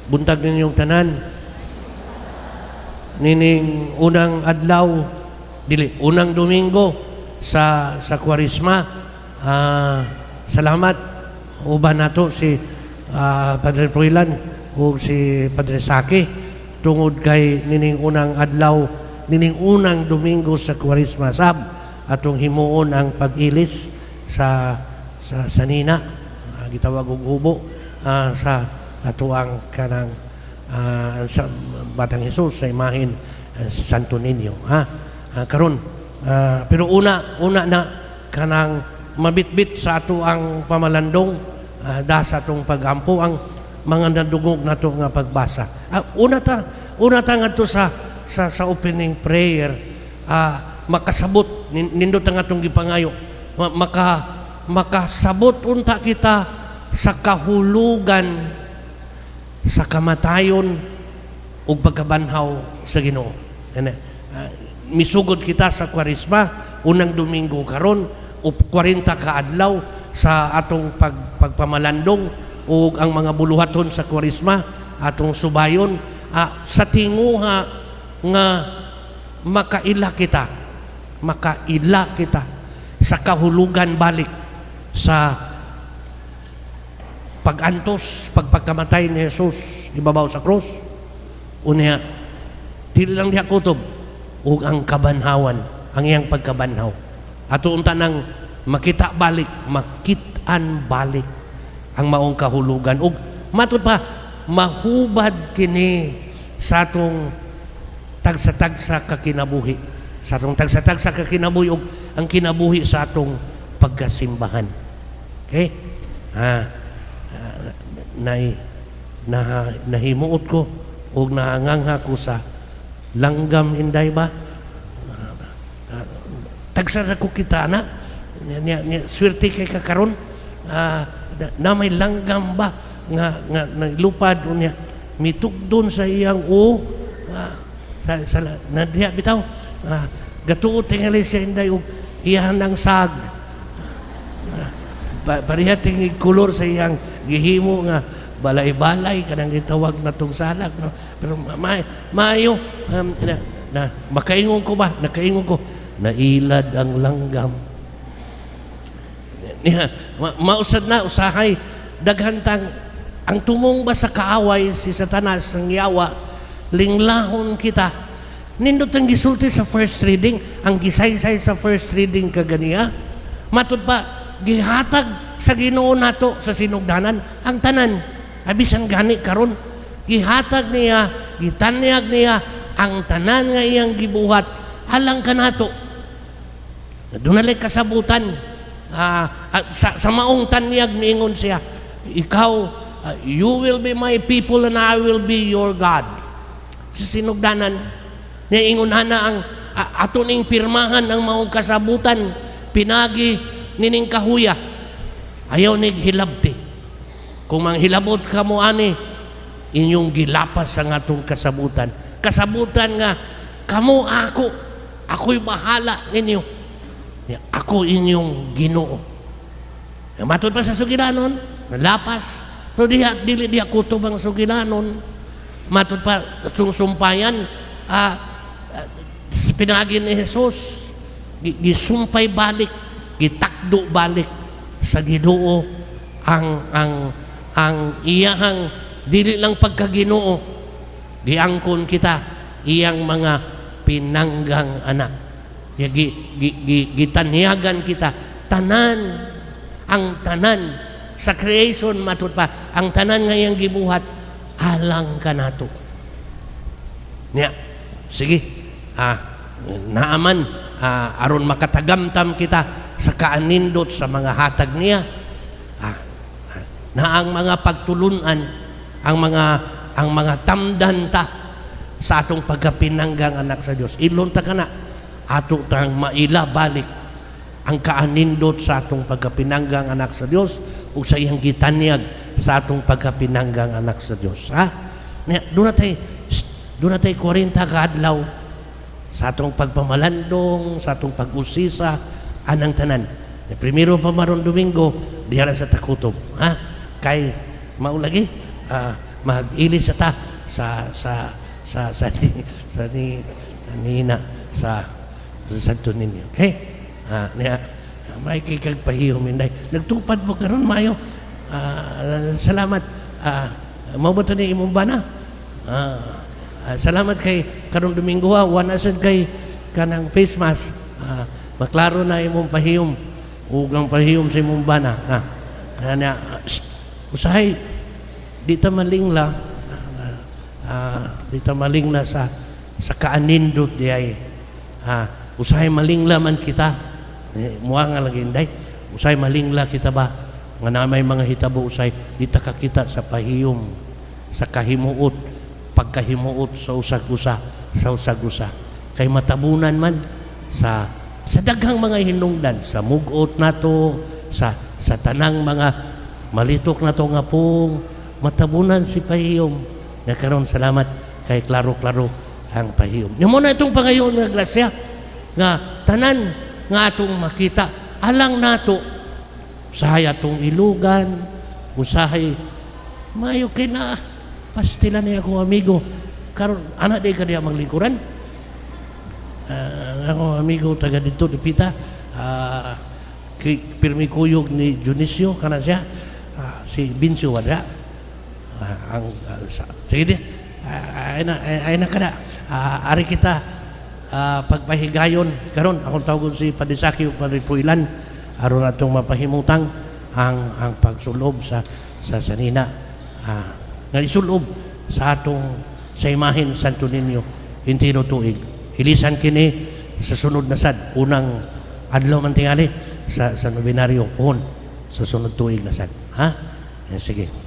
Buntag ninyong tanan. Nining unang adlaw, dili, unang Domingo sa Kwaresma. Salamat uban nato si Padre Froilan ug si Padre Saki tungod kay nining unang adlaw, nining unang Domingo sa Kwaresma sab atong himuon ang pag-ilis sa sanina, gitawag og hubo, sa atoang kanang sa Batang Jesus, sa imahen Santo Niño, ha. Karon, pero una una na kanang mabitbit sa ato ang pamalandong, da sa atong pagampo ang mga nadungog nato nga pagbasa. Una ta ngadto sa opening prayer, makasabot nindot ang atong gipangayo, makasabot unta kita sa kahulugan sa kamatayon ug pagkabanhaw sa Ginoo. Ene, misugod kita sa Kwaresma, unang Domingo karon, o 40 ka adlaw sa atong pagpamalandong ug ang mga buluhaton sa Kwaresma atong subayon, sa tinguha nga makaila kita sa kahulugan balik sa pagantos, pagpagkamatay ni Jesus ibabaw sa krus. Unya, dili lang diha kutob ug ang kabanhawan, ang iyang pagkabanhaw. Ato unta nang makita balik, makit-an balik ang maong kahulugan ug matud pa mahubad kini sa atong tagsa-tagsa ka kinabuhi. Sa atong tagsa-tagsa ka kinabuhi ug ang kinabuhi sa atong pagkasimbahan. Okay? Nay na nahimuot ko ug naangangha ko sa langgam, inday ba? Tagsa ra ko kita na niya, swerte kay ka karon, na may langgam ba nga naglupad, unya mitugdon sa iyang o sa na diha bitaw, gatuo tingali siya, inday, og iyahan ng sag. Pareha tingi kolor sa iyang gihimo nga balay-balay kanang gitawag na tong salag, no? Pero maayo, na makaingon ko ba, nakaingon ko, nailad ang langgam niya. Mausad na usahay daghan tang ang tumong ba sa kaaway, si Satanas, ang yawa, linglahon kita. Nindot ang gisulti sa first reading, ang gisaysay sa first reading kaganiya. Matud pa, gihatag sa Ginoo nato sa sinugdanan ang tanan. Abisan gani karon gihatag niya, gitanyag niya ang tanan nga iyang gibuhat alang kanato. Doon na kasabutan. Sa maong tanyag niingon siya, ikaw, you will be my people and I will be your God. Sa sinugdanan, niya ingon ana ang ato ning pirmahan ang maong kasabutan pinagi nining kahuya. Ayaw nig hilabti. Kung manghilabot ka mo ani, inyong gilapas ang atong kasabutan. Kasabutan nga, kamo ako, ako'y bahala ninyo. Ako inyong Ginoo. Matod pa sa sugilanon, nalapas. Pero diha, dili diha kutob ang sugilanon. Matod pa itong sumpayan, pinagi ni Jesus, gisumpay balik, gitakdo balik sa Ginoo ang iyahang dili lang pagkaginoo, giangkon kita iyang mga pinanggang anak. Ya, gi, gi, gi, gitanyagan kita tanan, ang tanan sa creation, matud pa ang tanan nga iyang gibuhat alang kanato niya. Sige, naaman, aron makatagamtam kita sa kaanindot sa mga hatag niya, na ang mga pagtulunan, ang mga tamdan ta sa atong pagkapinanggang anak sa Dios. Ilon ta kana, ato tang maila balik ang kaanindot sa atong pagkapinanggang anak sa Dios ug sa iyang gitanyag sa atong pagkapinanggang anak sa Dios, ha. Nya, doon na tay 40 ka adlaw sa atong pagpamalandong, sa atong pag-usisa anang tanan. Primero pa maron Domingo, diha lang sa takutob, ha. Kay mao lagi, Mag-ilis sa ta sa sa sa sa ni sa ni nina sa sa Santo Niño. Okay? Ah, niya may kay kag pahiyom, inday. Nagtupad mo karon, mayo. Ah, salamat. Ah, mao ba to ni imong bana? Ah, ah, salamat kay karong Domingo ha, wala sad kay kanang face mask. Ah, maklaro na imong pahiyom ug ang pahiyom sa imong bana. Ha. Ana, shh, usahay di ta malingla, ah, di ta malingla sa sa kaanindot di ay. Ha, usahay malingla man kita. Eh, muha nga lagi, inday. Usahay malingla kita ba nga na may mga hitabo, usahay di ta kakita sa pahiyom, sa kahimuot, pagkahimuot sa usag-usa, sa usag-usa. Kay matabunan man sa sa daghang mga hinungdan, sa mugot nato, sa sa tanang mga malitok nato nga pong matabunan si pahiyom. Na karon, salamat kay klaro-klaro ang pahiyom. Nya mao na itong pangayon nga grasya nga tanan nga atong makita alang nato, usahay atong ilugan, usahay mayo kay na pastila ni akong amigo karon, ana di ka diya maglingkuran. Ah, ako amigo taga dito dipita, ah, kay pirmi kuyog ni Dionisio kana siya. Ah, si Bincio wala. Ah, ang ah, sa, sige di. Ah, ay na ay, ay na kada. Ah, ari kita, ah, pagpahigayon karon akong tawagon si Padre Saki ug Padre Puilan aron atong mapahimutang ang ang pagsulob sa sa sanina, ah, nga isulob sa atong sa imahen Santo Niño intiro tuig. Ilisan kini sa sunod na sad, unang adlaw man tingali sa sa nobenaryo pohon sa sunod tuig na sad, ha. Eh, sige.